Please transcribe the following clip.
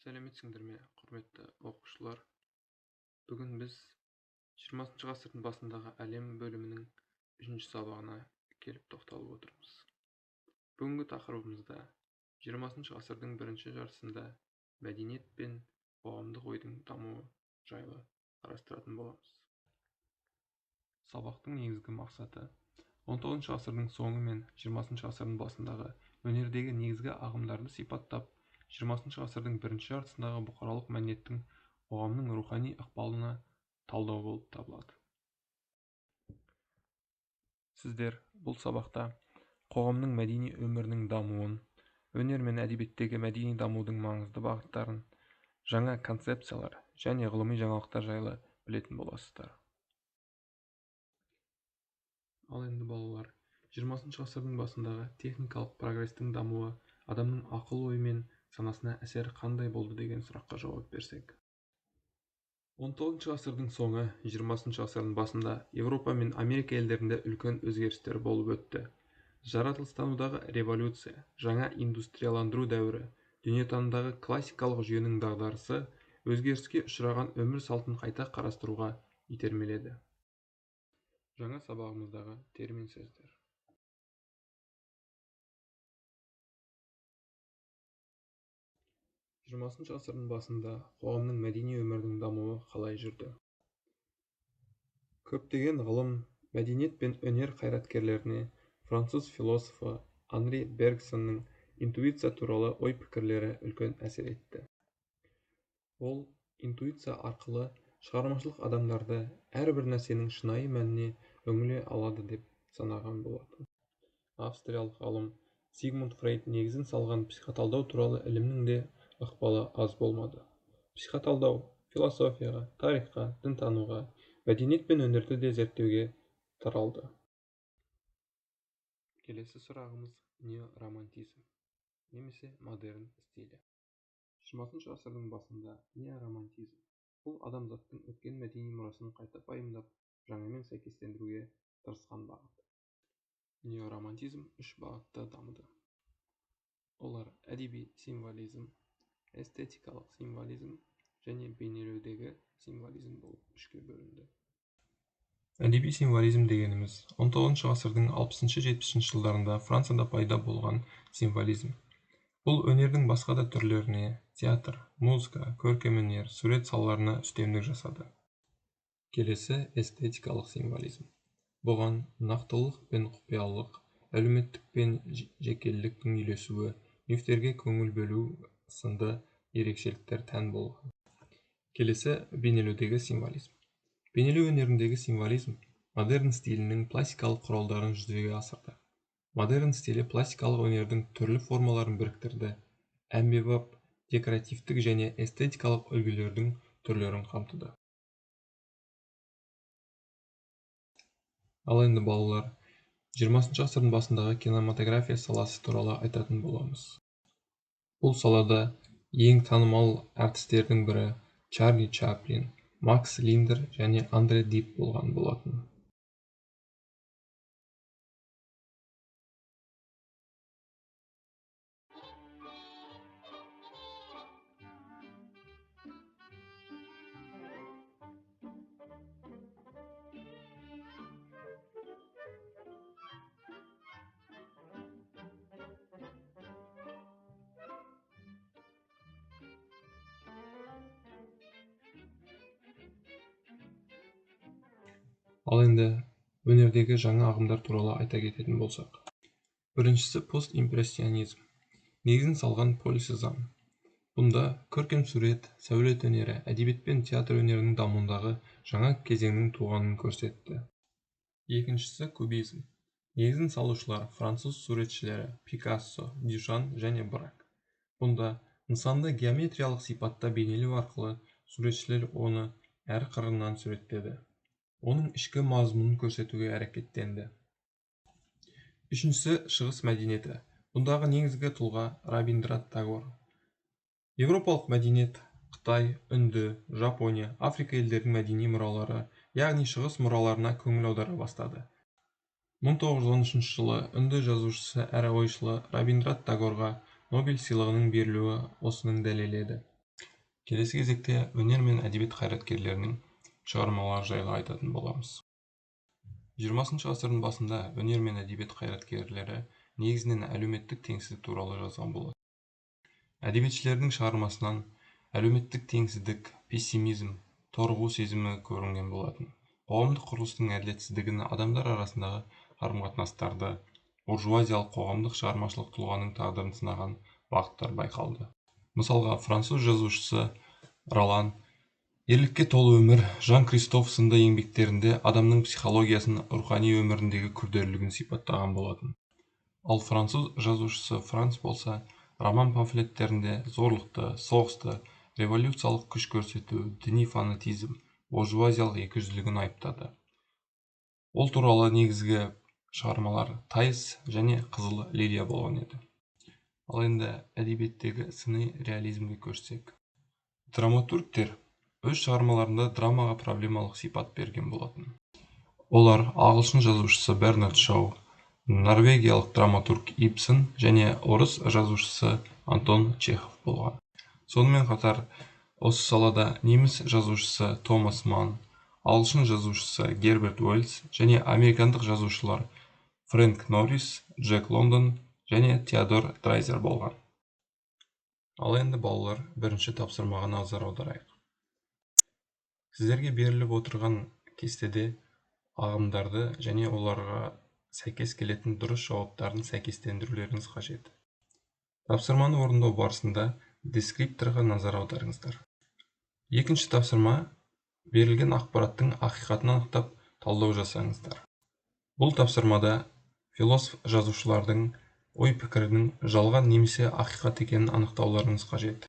Сәлеметсіңдер ме, құрметті оқушылар! Бүгін біз 20 ғасырдың басындағы әлем бөлімінің 3 сабағына келіп тоқталып отырмыз. Бүгінгі тақырыбымызда 20 ғасырдың бірінші жартысында мәдениет пен қоғамдық ойдың дамуы жайлы қарастыратын боламыз. Сабақтың негізгі мақсаты 19 ғасырдың соңы мен 20 ғасырдың басындағы өнердегі негізгі ағымдарды сипаттап, 20 ғасырдың бірінші жартысындағы бұқаралық мәдениеттің қоғамның рухани ықпалына талдау болып табылады. Сіздер бұл сабақта қоғамның мәдени өмірінің дамуын, өнер мен әдебиеттегі мәдени дамудың маңызды бағыттарын, жаңа концепциялар және ғылыми жаңалықтар жайлы білетін боласыздар. Ал енді балалар, 20 ғасырдың басындағы техникалық прогрестің дамуы адамның ақыл-ойы мен санасына әсері қандай болды деген сұраққа жауап берсек. 19 ғасырдың соңы, 20 ғасырдың басында Еуропа мен Америка елдерінде үлкен өзгерістер болып өтті. Жаратылыстанудағы революция, жаңа индустрияландыру дәуірі, дүниетанымдағы классикалық жүйенің дағдарысы өзгеріске ұшыраған өмір салтын қайта қарастыруға итермеледі. Жаңа сабағымыздағы термин сөздер. 20 ғасырдың басында қоғамның мәдени өмірінің дамуы қалай жүрді? Көптеген ғылым, мәдениет пен өнер қайраткерлеріне француз философы Анри Бергсонның интуиция туралы ой-пікірлері үлкен әсер етті. Ол интуиция арқылы шығармашылық адамдарды әрбір нәрсенің шынайы мәніне үңіле алады деп санаған болатын. Австриялық ғалым Зигмунд Фрейд негізін салған психоталдау туралы ілімнің де ықпалы аз болмады. Психоталдау философияға, тарихқа, дінтануға, мәдениет пен өнерді де зерттеуге таралды. Келесі сұрағымыз неоромантизм немесе модерн стилі. 20 ғасырдың басында неоромантизм бұл адамзаттың өткен мәдени мұрасын қайта пайымдап, жаңамен сәйкестендіруге тырысқан бағыт. Неоромантизм үш бағытта дамыды. Олар әдеби символизм, эстетикалық символизм және бейнелеудегі символизм болып үшке бөлінді. Әдеби символизм дегеніміз 19 ғасырдың 60-70 жылдарында Францияда пайда болған символизм. Бұл өнердің басқа да түрлеріне, театр, музыка, көркемөнер, сурет салаларына үстемдік жасады. Келесі эстетикалық символизм. Бұған нақтылық пен құпиялық, әлеуметтік пен жекеліліктің үйлесуі, мифтерге көңіл бөлу сынды ерекшеліктер тән болған. Келесі бейнелеудегі символизм. Бейнелеу өнеріндегі символизм модерн стилінің пластикалық құралдарын жүзеге асырды. Модерн стилі пластикалық өнердің түрлі формаларын біріктірді, әмбебап, декоративтік және эстетикалық үлгілердің түрлерін қамтыды. Ал енді балалар, 20 ғасырдың басындағы кинематография саласы туралы айтатын боламыз. Бұл салада ең танымал әртістердің бірі Чарли Чаплин, Макс Линдер және Андре Дип болған болатын. Ал енді өнердегі жаңа ағымдар туралы айта кететін болсақ. Біріншісі постимпрессионизм. Негізін салған Поль Сезанн. Бұнда көркем сурет, сәулет өнері, әдебиет пен театр өнерінің дамуындағы жаңа кезеңнің туғанын көрсетті. Екіншісі кубизм. Негізін салушылар француз суретшілері Пикассо, Дюшан және Брак. Бұнда нысанды геометриялық сипатта бейнелеу арқылы суретшілер оны әр қырынан суреттеді. Оның ішкі мазмұнын көрсетуге әрекеттенді. Үшіншісі шығыс мәдениеті. Бұндағы негізгі тұлға Рабиндрат Тагор. Еуропалық мәдениет Қытай, Үнді, Жапония, Африка елдерінің мәдени мұралары, яғни шығыс мұраларына көңіл аудара бастады. 1913 жылы үнді жазушысы әрі ойшылы Рабиндрат Тагорға Нобель сыйлығының берілуі осының дәлелі еді. Келесі кезекте өнер мен әдебиет қайраткерлерінің шығармалары жайлы айтатын боламыз. 20 ғасырдың басында өнер мен әдебиет қайраткерлері негізінен әлеуметтік теңсіздік туралы жазған болатын. Әдебиетшілердің шығармасынан әлеуметтік теңсіздік, пессимизм, торығу сезімі көрінген болатын. Қоғамдық құрылыстың әділетсіздігін, адамдар арасындағы қарым-қатынастарды, буржуазиялық қоғамдық шығармашылық тұлғаның тағдырын сынаған бағыттар байқалды. Мысалға, француз жазушысы Ролан «Ерлікке толы өмір», Жан Кристоф сынды еңбектерінде адамның психологиясын, рухани өміріндегі күрделілігін сипаттаған болатын. Ал француз жазушысы Франц болса, роман памфлеттерінде зорлықты, соғысты, революциялық күш көрсету, діни фанатизм, буржуазиялық екіжүзділігін айыптады. Ол туралы негізгі шығармалар «Таис» және «Қызыл лилия» болған еді. Ал енді әдебиеттегі сыни реализмге көшсек. Драматургтер өз шығармаларында драмаға проблемалық сипат берген болатын. Олар ағылшын жазушысы Бернард Шоу, норвегиялық драматург Ибсен және орыс жазушысы Антон Чехов болған. Сонымен қатар осы салада неміс жазушысы Томас Манн, ағылшын жазушысы Герберт Уэллс және американдық жазушылар Фрэнк Норрис, Джек Лондон және Теодор Драйзер болған. Ал енді, балалар, бірінші тапсырмаға назар аударайық. Сіздерге беріліп отырған кестеде ағымдарды және оларға сәйкес келетін дұрыс жауаптарын сәйкестендірулеріңіз қажет. Тапсырманы орындау барысында дескрипторға назар аударыңыздар. Екінші тапсырма: берілген ақпараттың ақиқатын анықтап, талдау жасаңыздар. Бұл тапсырмада философ жазушылардың ой-пікірінің жалған немесе ақиқат екенін анықтауларыңыз қажет.